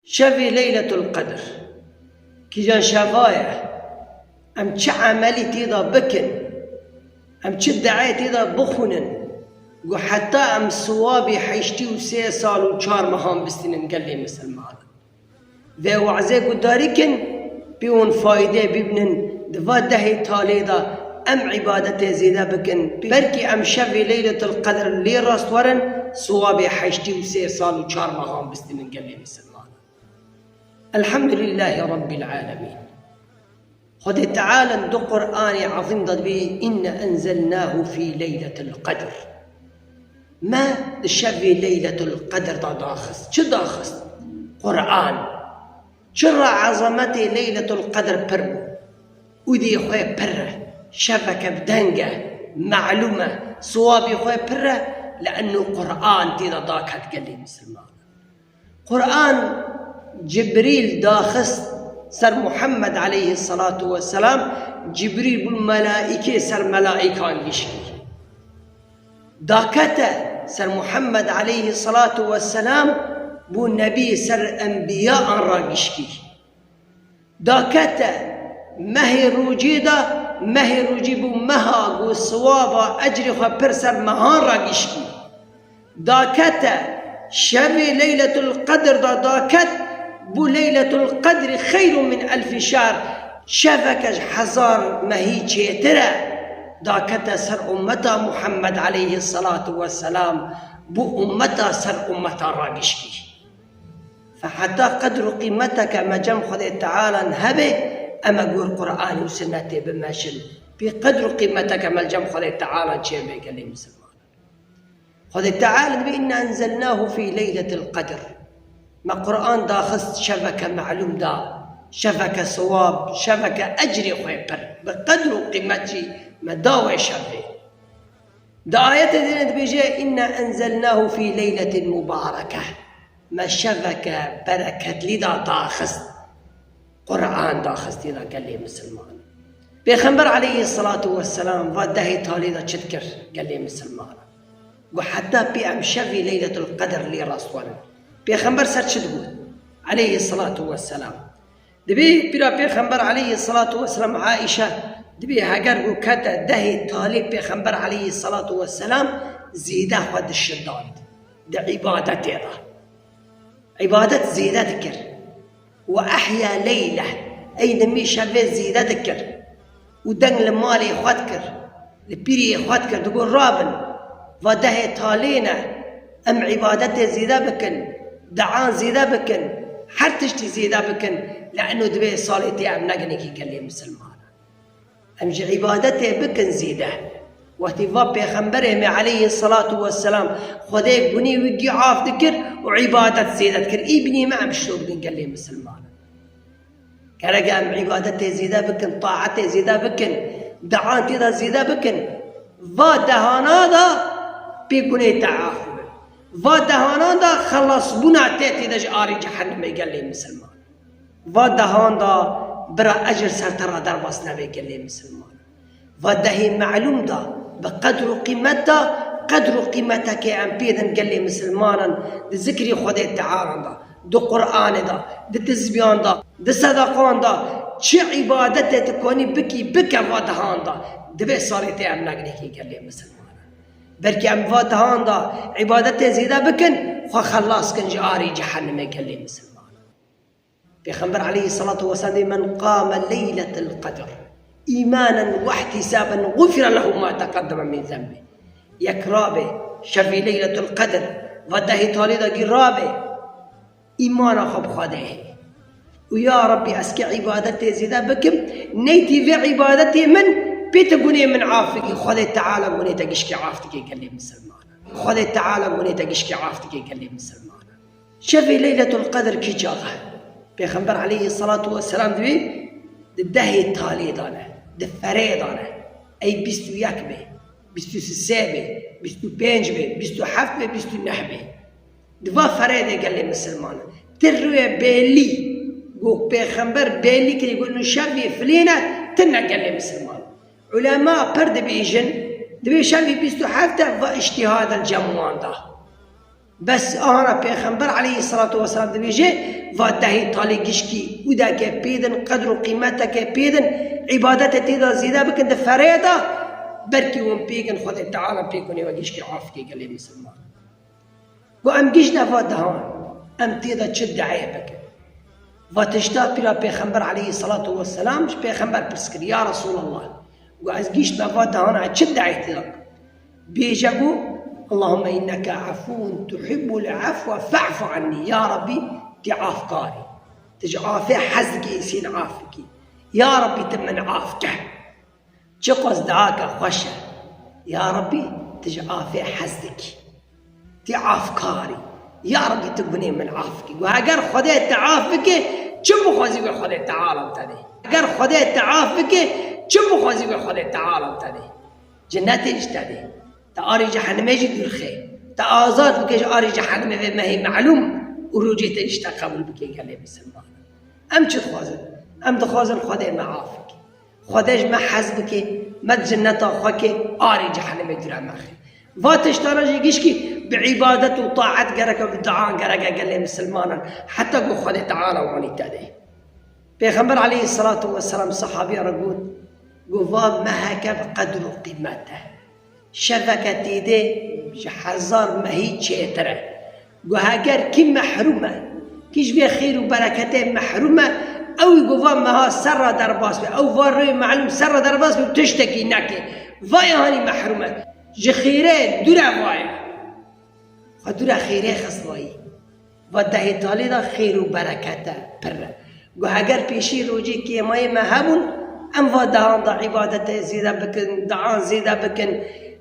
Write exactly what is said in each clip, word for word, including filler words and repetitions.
Şevê Leyletul Qedr kîjan şeva ye? Em çi emelî tê de bikin? Em çi duayê tê de bixwînin? Ku heta em siwabê heştê û sê sal û çar mehan bistînin gelê misilman. Vê wazê gudarî kin, pê hûn faydê bibînin, di va dehê talê de em îbadetê zêde bikin. Belkî em şevê Leyletul Qedr lê rast werin, siwabê heştê û sê sal û çar mehan bistînin gelê misilman. Elhamdulillahî Rabbil Alemîn. Xwedê Teala di Qur'anê Ezîm de dibê, "Inna enzelnahu fî leyletil qedr." Me di şevê Leyletul Qedr de daxist. Çi daxist? Qur'an. Çira ezametê Leyletul Qedr pir bû. Ûdê xwe pir e. Şeveke bi deng e. Melûm e. Siwabê xwe pir e. Li enû Qur'an tê de daket gelê misilman. Qur'an Cibrîl daxist ser Muhammed aleyhisselatu vesselam, Cibrîl bû melaîkê ser melaîkan gişkî. Dakete ser Muhammed aleyhisselatu vesselam, bû nebî ser enbiya an ra gişkî. Dakete mehê rojê de, mehê rojê bû meha ku siwaba ecrê xwe pir ser mehan ra gişkî. Dakete şevê Leyletul Qedr de daket, bû Leyletul Qedri xeyrun min elfi şehr, şeveke ji hezar mehî çêtir e. Dakete ser ummeta Muhammed aleyhisselatu vesselam, bû ummeta ser ummeta ra gişkî. Fe heta qedr û qîmeteke me cem Xwedê Teala hebe, em e gor Qur'anê û Sinnetê bimeşin. Pê qedr û qîmeteke me cem Xwedê Teala çêbe gelê misilman. Xwedê Teala dibê, "Inna enzelnahu fî leyletil qedr." Me Qur'an daxist şeveke melûm da, şeveke siwab, şeveke ecrê xwe pir. Bi qedr û qîmet jî me da wê şevê. Di ayetê dîne dibêje, "Inna enzelnahu fî leyletin mubareke." Me şeveke bereketlî da daxist. Qur'an daxistî da gelê misilman. Pêxember aleyhisselatu vesselam va dehê talê da çi dikir gelê misilman? Got, "Heta pê em şevê Leyletul Qedr lê rast werin." Pêxember ser çi digot? Aleyhisselatu vesselam. Dibê pîra Pêxember aleyhisselatu vesselam Aîşe dibê heger ku kete dehê talê Pêxember aleyhisselatu vesselam zêde xwe dişidand di îbadetê de. Îbadet zêde dikir. Ve ehya leyleh, ey nimî şevê zêde dikir. Û deng li malê xwe dikir, li pîriyê xwe dikir, digot, "Rabin, va dehê talê ne, em îbadetê zêde bikin, duan zêde bikin, her tiştî zêde bikin, li eno divê salê tê em neginekî gelê misilman. Em ji îbadetê bikin zêde." Wextî va pêxemberê me aleyhisselatu vesselam, Xwedê gunê wî gî af dikir û îbadet zêde dikir. Îbnî me em şo bikin gelê misilman. Gerek em îbadetê zêde bikin, taetê zêde bikin, duan tê de zêde bikin. Va dehana da pê gunê te axivin. Va dehana da xelasbûna te tê de ji arê cehennemê gelê misilman. Va dehan da bira ecir ser te ra derbas nebe gelê misilman. Va dehê melûm da, bi qedr û qîmet da, qedr û qîmetekê em pê din gelê misilmanan, di zikrî Xwedê Teala da, di Qur'anê da, di tizbiyan da, di sedaqan da, çi îbadetê tu konî bikî, bike va dehan da, divê salê tê em neginekî gelê misilmanan. Belkî em va dehan da îbadetê zêde bikin, xwe xelas kin ji arê cehennemê gelê misilmanan. Pêxember aleyhisselatu vesselam dê, "Men qame leyletel qedr îmanen ve ihtisaben gufire lehu ma teqeddeme min zenbî." Yek rabe şevê Leyletul Qedr, va dehê talê de gî rabe, îmana xwe bi Xwedê heye. Û ya Rabbî, ez kê îbadetê zêde bikim, neytî vê îbadetê min pê te gunê min af bikî, Xwedê Teala gunê te gişkê af dike gelê misilman. Xwedê Teala gunê te gişkê af dike gelê misilman. Şevê Leyletul Qedr kî çax e? Pêxember aleyhisselatu vesselam dibê di dehê talê de ne, di ferê de ne. Ey bîst û yek bê, bîst û sê bê, bîst û pênc bê, bîst û heft bê, bîst û neh bê. Di va ferê de gelê misilman. Ti rûyê bêlî, got pêxember bêlî kirî, got nu şevê filêne, ti ne gelê misilman. Ulema pir dibêjin, dibê şevê bîst û heft e va îctihad el cem wan da. Bes ahana Pêxember aleyhisselatu vesselam dibêje, va dehê talê gişkî ûdeke pêdin, qedr û qîmeteke pêdin, îbadetê tê de zêde bikin, di fereyê de, belkî hûn pêgin, Xwedê Teala pêkunê we gişkî afkê gelê misilman. Got, em gişne va dehan, em tê de çi deê bikin? Va tişta pîra Pêxember aleyhisselatu vesselam ji Pêxember pirs kir, ya Resulallah, got, ez gişme va dehana, çi deê tê de bikin? Bêje got, Allahümme inneke afuvun tuhibbul afwe fa'fu anni. Ya Rabbî, tê afkar î. Ti ji afê hez dikî, îsîn af bikî. Ya Rabbî, ti min af ke. Çiqas duake xweş e. Ya Rabbî, ti ji afê hez dikî. Ti afkar î. Ya Rabbî, ti gunê min af bikî. Got, heger Xwedê te af bike, çi bixwazî wê Xwedê Teala te dê. Heger Xwedê te af bike, çi bixwazî wê Xwedê Teala te dê. Cennetê ji te dê. Te arê cehennemê jî dûr xê. Te azad bike ji arê cehennemê vê mehê melûm û rojê te jî te qebûl bike gelê misilman. Em çi dixwazin? Em dixwazin Xwedê me af bike. Xwedê ji me hez bike, me di cenneta xwe ke, arê cehennemê dûre me xê. Va tiştana jî gişkî bi îbadet û taet gereke, bi duan gereke gelê misilmanan. Heta ku Xwedê Teala wanî te dê. Pêxember aleyhisselatu vesselam sehabiya re got, got, va meheke bi qedr û qîmet e. Şeveke tê de ji hezar mehî çêtir e. Got, heger kî mehrûm e, kî ji vê xêr û bereketê mehrûm e, ew ê got va meha ser re derbas be, ew va rê melûm ser re derbas be û tiştekî neke. Va yê hanî mehrûm e. Ji xêrê dûr e va ye. Xwe dûre xêrê xist vayî. Va dehê talê de xêr û bereket e, pir e. Got, heger pêşî rojê kêmayê me hebûn, em va dehan de îbadetê zêde bikin, duan zêde bikin,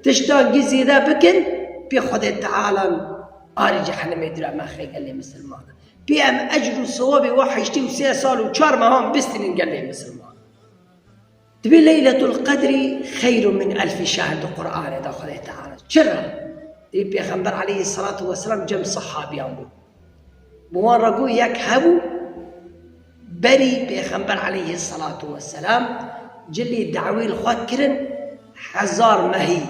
tiştangî zêde bikin, pê Xwedê Tealan arê cehennemê dûre me xê gelê misilman. Pê em ecr û sewabê wa heştê û sê sal û çar mehan bistînin gelê misilman. Dibê Leyletul Qedrî xeyrun min elfî şehr di Qur'anê de Xwedê Teala. Çira? Dibê Pêxember aleyhisselatu vesselam cem sehabiyan bû. Bi wan re got yek hebû, berî Pêxember aleyhisselatu vesselam cilê dawî li xwe kirin hezar mehî,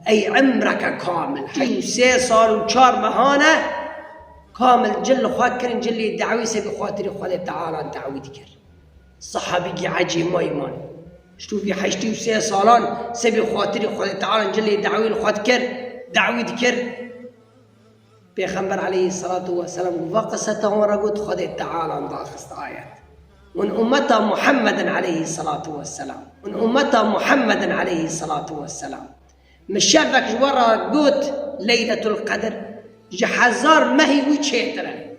ey emreke kamil. Heyî sê sal û çar mehane kamil cil li xwe kirin, cilê dawî sebî xatirî Xwedê Teala dawî dikir. Sehabî gî ecêmayî man. Ji tu vî heştê û sê salan sebî xatirî Xwedê Teala cilê dawî li xwe dikir, dawî dikir. Pêxember aleyhisselatu vesselam va qiseta wan re got, Xwedê Teala daxist ayet. Hûn ummeta Muhammedin aleyhisselatu vesselam. Hûn ummeta Muhammedin aleyhisselatu vesselam. Min şevek ji we re got Leyletul Qedr ji hezar mehî wî çêtir e.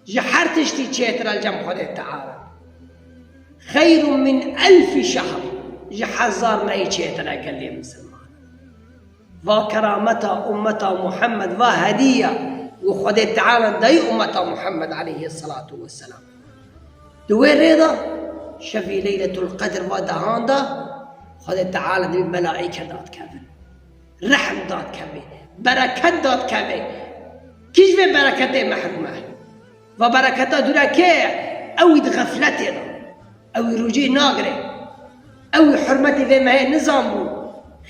Ji her tiştî çêtir e li cem Xwedê Teala. Xeyrun min elfî şehr. Ji hezar mehî çêtir e gelê misilman. Va kerameta ummeta Muhammed, va hediya ku Xwedê Teala dayî ummeta Muhammed aleyhisselatu vesselam. Di wê rê de şevî Leyletul Qedr va dehan de Xwedê Teala dibê melaîke dadkevin. Rehm dadkeve, bereket dadkeve. Kî ji vê bereketê mehrûm e? Va bereketa dûre kê ye? Ew ê di xefletê de. Ew ê rojê nagire. Ew ê hurmetê vê mehê nizanbû.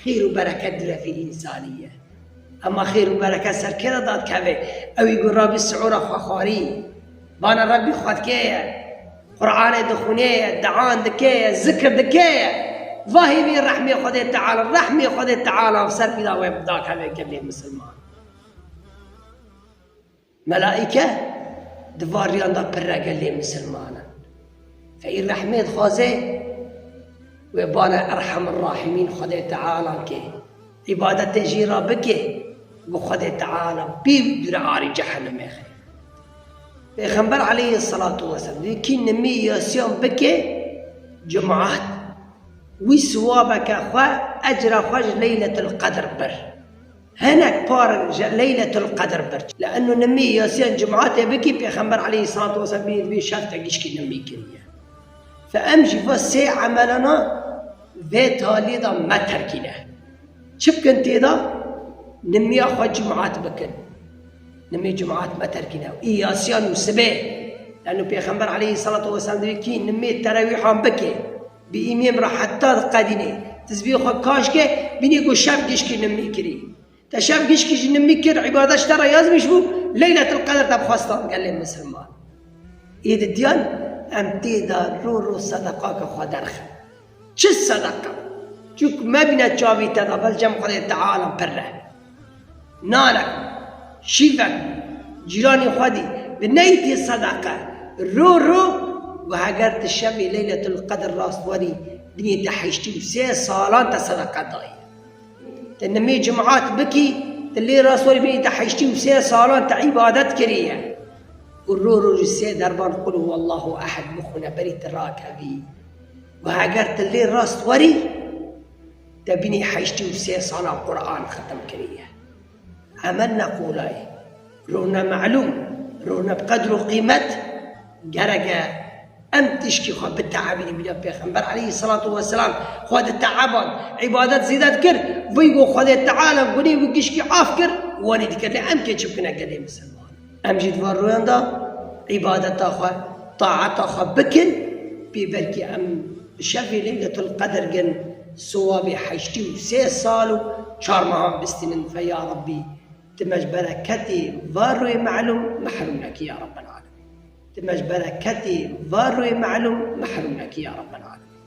Xêr û bereket dûre vê însanî ye. Ema xêr û bereket ser kê re dadkeve? Ew ê ku Rabbî siûra xwe xwarî. Bana Rabbî xwe dikê ye. Qur'anê dixwînê ye, duan dikê ye, zikir dikê ye. Va hêvî rehmê Xwedê Teala, rehmê Xwedê Teala ser pîda we dadkeve gelê misilman. Melaîke di van riyan de pir e gelê misilmanan. Feî rehmê dixwaze, wê bana Erhemir Rahimîn Xwedê Teala ke. Îbadetê jî re bike, bi Xwedê Teala pê wî dûre arê cehennemê xê. Pêxember aleyhisselatu vesselam dibê kî nimê yasiyan bike cumat, wî siwabeke xwe, ecra xwe ji Leyletul Qedr bir. Hinek par ji Leyletul Qedr bir. Li enno nimê yasiyan cumatê bikî, Pêxember aleyhisselatu vesselam bî, bî şev te gişkî nimî kiriye. Fe em jî va sê emelana vê talî de me terkîne. Çi bikin tê de? Nimiya xwe cumat bikin. Nimê cumat me terkîne. Î yasiyan û sibê. Leno Pêxember aleyhisselatu vesselam dibê kî nimê terawîhan bike. Bi îmêm re heta diqedîne. Tizbî xwe kaş ke, bînî ku şev gişkî nimî kirî. Te şev gişkî ji nimî kir, îbadet ji te re yazmîş bû, Leyletul Qedr te bixwestan gelê misilman. Ê di diyan em tê de ro ro sedeqaka xwe derxin. Çi sedeqa? Çik mebîne çavî te de, bel cem Xwedê Teala pir e. Nanek, şîvek, cîranê xwe dî, bi neytê sedeqe, ro ro, û heger tu şevê Leyletul Qedr rast werî, binê te heştî û sê salan te sedeqe dayî. Tu nimê cimat bikî, tu lê rast werî, binê te heştî û sê salan te îbadet kiriye. Û ro ro jî sê derban Qul huwallahu ehed bixwîne berî tu rakevî. Û heger tu lê rast werî, te binê heştî û sê sala Quran xitim kiriye. Eme ne qolayê. Rûne melûm, rûne bi qedr û qîmet, gereke em tişkî xwe biteebînin bîna Pêxember aleyhisselatu vesselam, xwe diteeband, îbadet zêde dikir, vî ku Xwedê Teala gunê wî gişkî af kir, wanî dikir, lê em kê çi bikine gelê misilman? Em jî di van rûyan de îbadeta xwe, taeta xwe bikin, pê belkî em bi şevê Leyletul Qedr gin, sowabê heştî û sê sal û çar mehan bistînin. Fe ya Rabbî, tu me ji bereketê van rûyê melûm mehrûm nekî ya Rabbel Alemîn. Tu me ji bereketê van rûyê melûm mehrûm nekî ya Rabbel Alemîn.